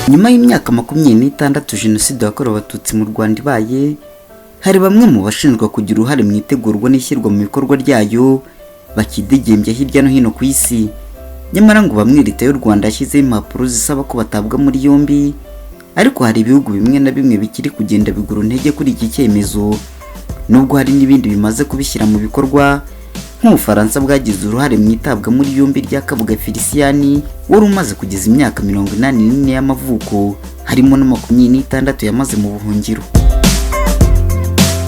Nyuma y'imyaka 26 Jenoside yakorewe Abatutsi mu Rwanda ibaye, hari bamwe mu bashinjwa kugira uruhare mu itegurwa n'ishyirwa mu bikorwa ryayo bakidegembya hirya no hino ku isi. Nyamara ngo bamwe Leta y'u Rwanda yashyizeho impapuro zisaba ko batabwa muri yombi, ariko hari ibihugu bimwe na bimwe bikiri kugenda bigura intege kuri iki cyemezo, nubwo hari n'ibindi bimaze kubishyira mu bikorwa, nk'Ubufaransa bwagize uruhare mu itabwa muri yombi rya Kabuga Felicien wari umaze kugeza imyaka 84 y'amavuko, harimo na 26 yamaze mu buhungiro.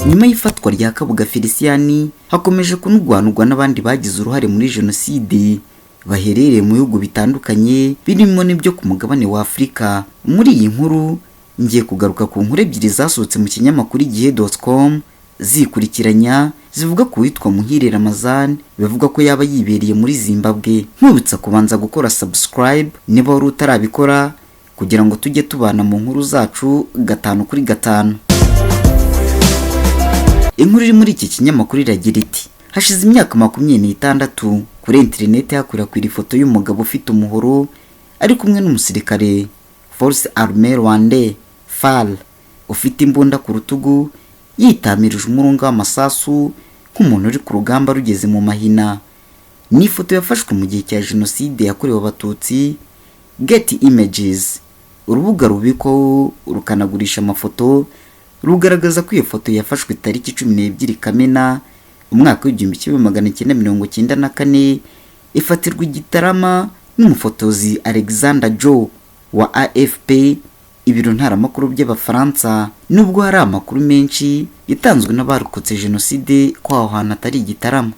Nyuma y'ifatwa rya Kabuga Felicien, hakomeje kunugwanugwa n'abandi bagize uruhare muri Jenoside baherereye mu bihugu bitandukanye birimo n'ibyo ku mugabane wa Afurika. Muri iyi nkuru ngiye kugaruka ku nkuru ebyiri zasohotse mu kinyamakuru igihe.com zikurikiranya, zivuga ku witwa Muhire Ramazan, bivuga ko yaba yibereye muri Zimbabwe. Nkwibutsa kubanza gukora subscribe niba wari utarabikora, kugira ngo tujye tubana mu nkuru zacu gatanu kuri gatanu. Inkuru iri muri iki kinyamakuru iragira iti: hashize imyaka 26 kuri interineti hakwirakwira ifoto y'umugabo ufite umuhoro ari kumwe n'umusirikare Force Armée Rwandais FAR ufite imbunda ku rutugu, yitamirije umurunga w'amasasu nk'umuntu uri ku rugamba rugeze mu mahina. Ni ifoto yafashwe mu gihe cya Jenoside yakorewe Abatutsi. Getty Images, urubuga rubikwaho rukanagurisha amafoto, rugaragaza ko iyo foto yafashwe tariki 12 Kamena umwaka w'1994, ifatirwa i Gitarama n'umufotozi Alexander Joe wa AFP, ibiro ntaramakuru by'Abafaransa, nubwo hari amakuru menshi yatanzwe n'abarokotse Jenoside ko aho hantu atari Igitarama.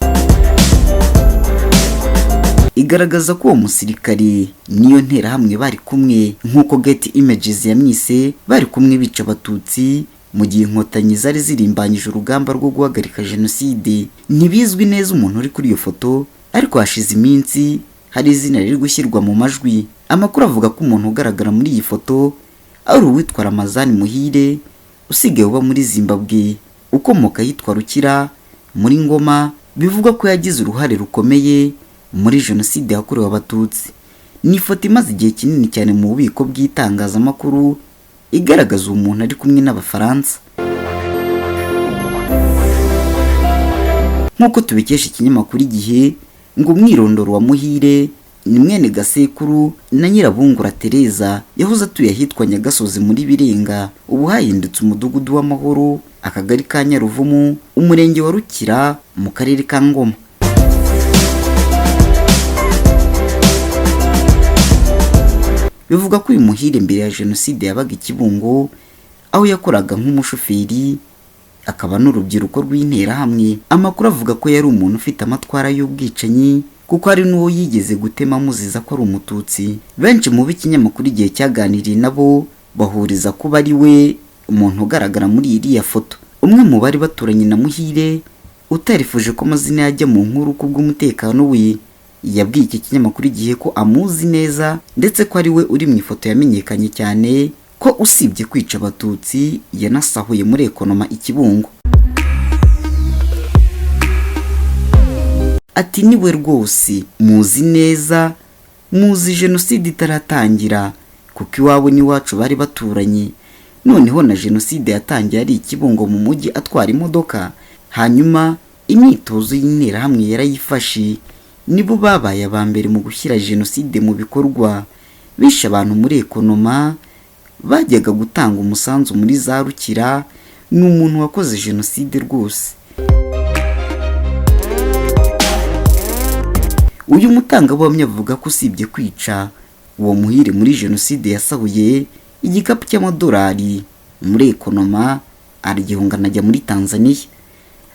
Igaragaza ko uwo musirikari niyo nterahamwe bari kumwe, nk'uko Getty Images yamwise, bari kumwe bica Abatutsi mu gihe Inkotanyi zari zirimbanyije urugamba rwo guhagarika Jenoside. Ntibizwi neza umuntu uri kuri iyo foto, ariko hashize iminsi hari izina riri gushyirwa mu majwi. Amakuru avuga ko umuntu ugaragara muri iyi foto ari uwitwa Ramazani Muhire usigaye uba muri Zimbabwe, ukomoka ahitwa Rukira muri Ngoma, bivugwa ko yagize uruhare rukomeye muri Jenoside yakorewe Abatutsi. Ni ifoto imaze igihe kinini cyane mu bubiko bw'itangazamakuru, igaragaza uwo muntu ari kumwe n'Abafaransa. Nk'uko tubikesha ikinyamakuru Igihe, ngo umwirondoro wa Muhire ni mwene Gasekuru na Nyirabungura Tereza, yahoze atuye ahitwa Nyagasozi muri Birenga, ubu hahindutse umudugudu w'Amahoro, akagari ka Nyaruvumu, umurenge wa Rukira, mu karere ka Ngoma. Bivuga ko uyu Muhire mbere ya Jenoside yabaga i Kibungo, aho yakoraga nk'umushoferi, akaba n'urubyiruko rw'interahamwe. Amakuru avuga ko yari umuntu ufite amatwara y'ubwicanyi, kuko hari n'uwo yigeze gutema amuziza ko ari Umututsi. Benshi mu b'ikinyamakuru Igihe cyaganiriye nabo bahuriza kuba ari we umuntu ugaragara muri iriya foto. Umwe mu bari baturanye na Muhire utarifuje ko amazina yajya mu nkuru kubw'umutekano we, yabwiye iki kinyamakuru Igihe ko amuzi neza, ndetse ko ari we uri mu ifoto yamenyekanye cyane, ko usibye kwica Abatutsi yanasahuye muri Ekonoma i Kibungo. Ati: niwe rwose muzi neza, muzi Jenoside itaratangira, kuko iwabo n'iwacu bari baturanye. Noneho na Jenoside yatangiye ari i Kibungo mu mujyi atwara imodoka, hanyuma imyitozo y'interahamwe yarayifashe. Nibo babaye aba mbere mu gushyira Jenoside mu bikorwa, bishe abantu muri Ekonoma, bajyaga gutanga umusanzu muri za Rukira. Ni umuntu wakoze Jenoside rwose. Uyu mutangabuhamya avuga ko usibye kwica, uwo Muhire muri Jenoside yasahuye igikapu cy'amadolari muri Ekonoma, aragihungana ajya muri Tanzania.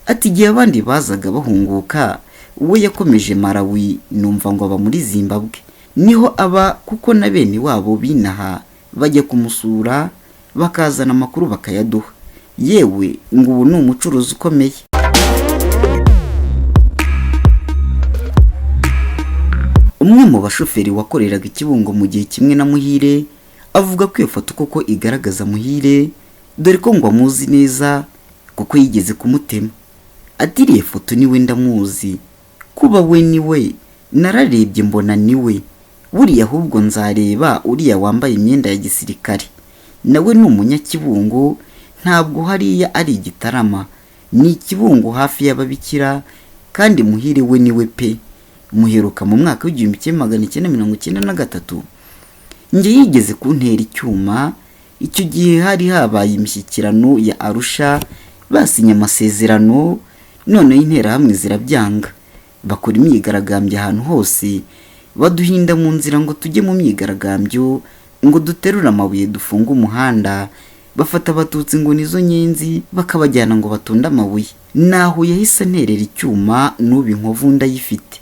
Ati: igihe abandi bazaga bahunguka, we yakomeje Malawi, numva ngo aba muri Zimbabwe niho aba, kuko na bene wabo binaha bajya kumusura bakazana amakuru bakayaduha. Yewe ngo ubu ni umucuruzi ukomeye. Umwe mu bashoferi wakoreraga i Kibungo mu gihe kimwe na Muhire avuga ko iyo foto koko igaragaza Muhire, dore ko ngo amuzi neza kuko yigeze kumutema. Ati: iriya foto niwe ndamuzi, kuba we niwe, nararebye mbona niwe, Buriya ahubwo nzareba uriya wambaye imyenda ya gisirikare, nawe ni umunyakibungo, ntabwo hariya ari Igitarama, ni Ikibungo hafi y'ababikira, kandi Muhire we niwe pe, muheruka mu mwaka w'1993. Njye yigeze kuntera icyuma, icyo gihe hari habaye imishyikirano ya Arusha, basinye amasezerano, noneho interahamwe zirabyanga, bakora imyigaragambyo ahantu hose, baduhinda mu nzira ngo tujye mu myigaragambyo, ngo duterure amabuye dufunge umuhanda, bafata abatutsi ngo nizo nyenzi, bakabajyana ngo batunde amabuye. Naho yahise anterera icyuma, n'ubu inkovu ndayifite.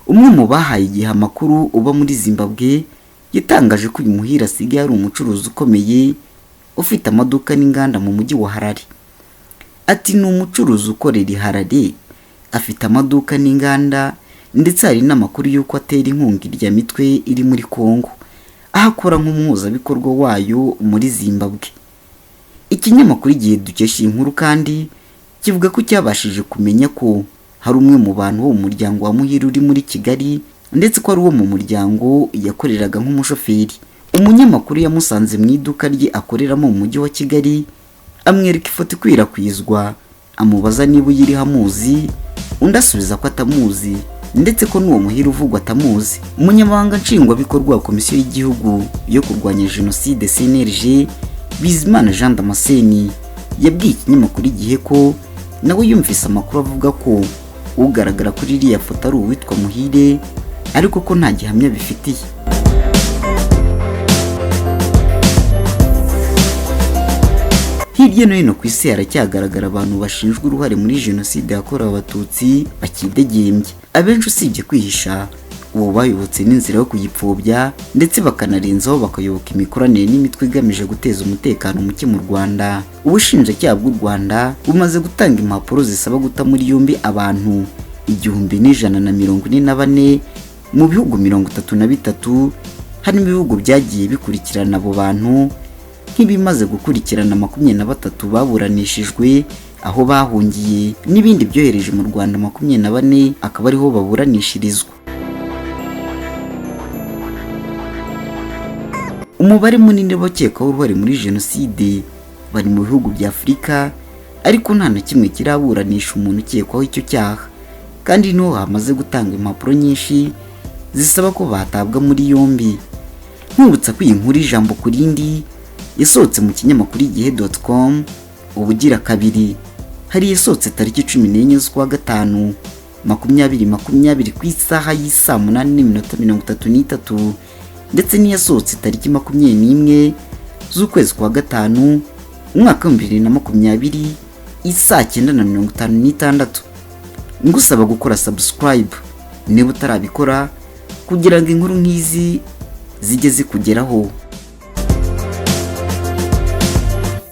Umwe mu bahaye igihe amakuru uba muri Zimbabwe yatangaje ko uyu Muhire asigaye ari umucuruzi ukomeye ufite amaduka n'inganda mu mujyi wa Harare. Ati ni umucuruzi ukorera i Harare, afite amaduka n'inganda, ndetse hari n'amakuru y'uko atera inkunga irya mitwe iri muri Kongo, aho akora nk'umuhuzabikorwa wayo muri Zimbabwe. Ikinyamakuru Igihe dukesha iyi nkuru kandi kivuga ko cyabashije kumenya ko hari umwe mu bantu bo mu muryango wa Muhire uri muri Kigali, ndetse ko ari uwo mu muryango yakoreraga nk'umushoferi. Umunyamakuru yamusanze mu iduka rye akoreramo mu mujyi wa Kigali, amwereka ifoto ikwirakwizwa, amubaza niba uyiriho amuzi, undi asubiza ko atamuzi, ndetse ko n'uwo Muhire uvugwa atamuzi. Umunyamabanga Nshingwabikorwa wa Komisiyo y'Igihugu yo kurwanya Jenoside CNLG, Bizimana Jean Damascene, yabwiye ikinyamakuru Igihe ko nawe yumvise amakuru avuga ko ugaragara kuri iriya foto ari uwitwa Muhire, ariko ko nta gihamya bifitiye. Hirya no hino ku isi haracyagaragara abantu bashinjwa uruhare muri Jenoside yakorewe Abatutsi bakidegembya. Abenshi usibye kwihisha, ubu bayobotse n'inzira yo kuyipfobya, ndetse bakanarenzaho bakayoboka imikoranire n'imitwe igamije guteza umutekano muke mu Rwanda. Ubushinjacyaha bw'u Rwanda bumaze gutanga impapuro zisaba guta muri yombi abantu 1144 mu bihugu 33, harimo ibihugu byagiye bikurikirana abo bantu nk'ibimaze gukurikirana 23 baburanishijwe aho bahungiye, n'ibindi byohereje mu Rwanda 24 akaba ariho baburanishirizwa. Umubare munini w'abakekwaho uruhare muri Jenoside bari mu bihugu bya Afurika, ariko nta na kimwe kiraburanisha umuntu ukekwaho icyo cyaha, kandi niho hamaze gutanga impapuro nyinshi zisaba ko batabwa muri yombi. Nkwibutsa ko iyi nkuru ijambo ku rindi yasohotse mu kinyamakuru igihe.com ubugira kabiri, hari yasohotse tariki 14 z'ukwa gatanu 2020 ku isaha y'isaa 8:33, ndetse n'iyasohotse tariki 21 z'ukwezi kwa gatanu umwaka 2020 isaa 9:56. Ngusaba gukora subscribe niba utarabikora, kugira ngo inkuru nk'izi zijye zikugeraho.